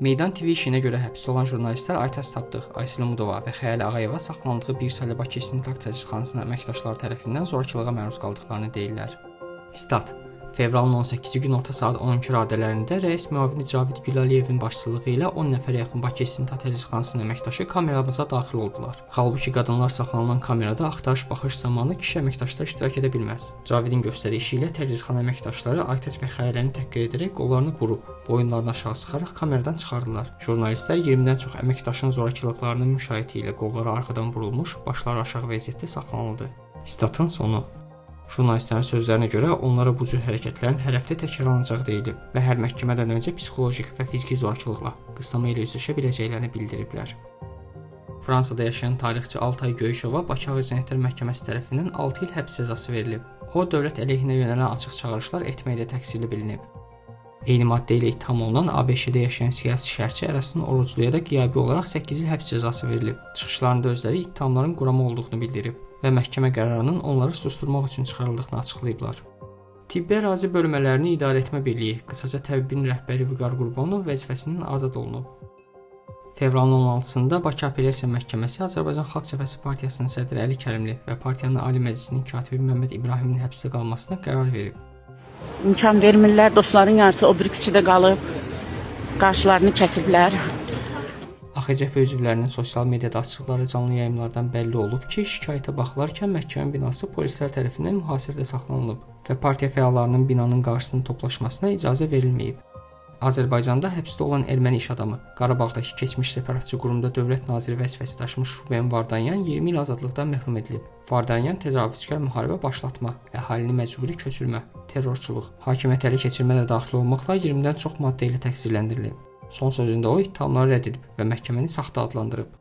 Meydan TV işinə görə həbsdə olan jurnalistlər Aytaç Tapdıq, Aysel Umudova və Xəyal Ağayeva saxlanıldığı bir saylı Bakı İstintaq Təcridxanasının əməkdaşları tərəfindən zorakılığa məruz qaldıqlarını deyirlər. Stat: Fevralın 18-i günorta saat 12 radələrində rəis müavini Cavid Gülaliyevin başçılığı ilə 10 nəfərə yaxın Bakı İstintaq Təcridxanasının əməkdaşı kameramıza daxil oldular. Halbuki qadınlar saxlanılan kamerada axtarış baxış zamanı kişi əməkdaşlar iştirak edə bilməz. Cavidin göstərişi ilə təcridxana əməkdaşları Aytaç və Xəyaləni təhqir edərək qollarını burub, boyunlarını aşağı sıxaraq kameradan çıxardılar. Jurnalistlər 20-dən çox əməkdaşın zorakılıqlarının müşayiəti ilə qolları arxadan burulmuş, başları aşağı vəziyyətdə saxlanıldı. Statın sonu. Jurnalistlərin sözlərinə görə onlara bu cür hərəkətlərin hər həftə təkrarlanacağı deyilib və hər məhkəmədən öncə psixoloji və fiziki zorakılıqla, qısnama ilə üzləşə biləcəklərini bildiriblər. Fransada yaşayan tarixçi Altay Göyüşova Bakı Ağır Cinayətlər Məhkəməsi tərəfindən 6 il həbs cəzası verilib. O, dövlət əleyhinə yönələn açıq çağırışlar etməkdə təqsirli bilinib. Eyni maddə ilə ittiham olunan ABŞ-də yaşayan siyasi şərhçi Ərasın Orucluya da qiyabi olaraq 8 il həbs cəzası verilib. Çıxışlarında özləri ittihamların qurama olduğunu bildirib və məhkəmə qərarının onları susturmaq üçün çıxarıldığını açıqlayıblar. Tibbi ərazi bölmələrini idarə etmə birliyi, qısaca təbibin rəhbəri Vüqar Qurbanov vəzifəsindən azad olunub. Fevralın 16-sında Bakı Apellyasiya Məhkəməsi Azərbaycan Xalq Cəbhəsi Partiyasının sədri Əli Kərimli və partiyanın Ali Məclisinin katibi Məmməd İbrahimin həbsdə qalmasına qərar verib. İmkan vermirlər. Dostların yarısı o bir küçədə qalıb. Qarşılarını kəsiblər. AXCP üzvlərinin sosial mediada açdıqları canlı yayımlardan bəlli olub ki, şikayətə baxılarkən məhkəmə binası polislər tərəfindən mühasirədə saxlanılıb və partiya fəallarının binanın qarşısında toplaşmasına icazə verilməyib. Azərbaycanda həbsdə olan erməni iş adamı, Qarabağdakı keçmiş separatçı qurumda dövlət naziri vəzifəsi daşımış Ruben Vardanyan 20 il azadlıqdan məhrum edilib. Vardanyan təcavüzkar müharibə başlatma, əhalini məcburi köçürmə, terrorçuluq, hakimiyyəti ələ keçirmə də daxil olmaqla 20-dən çox maddə ilə təqsirləndirilib. Son sözündə o ittihamları rədd edib və məhkəməni saxta adlandırıb.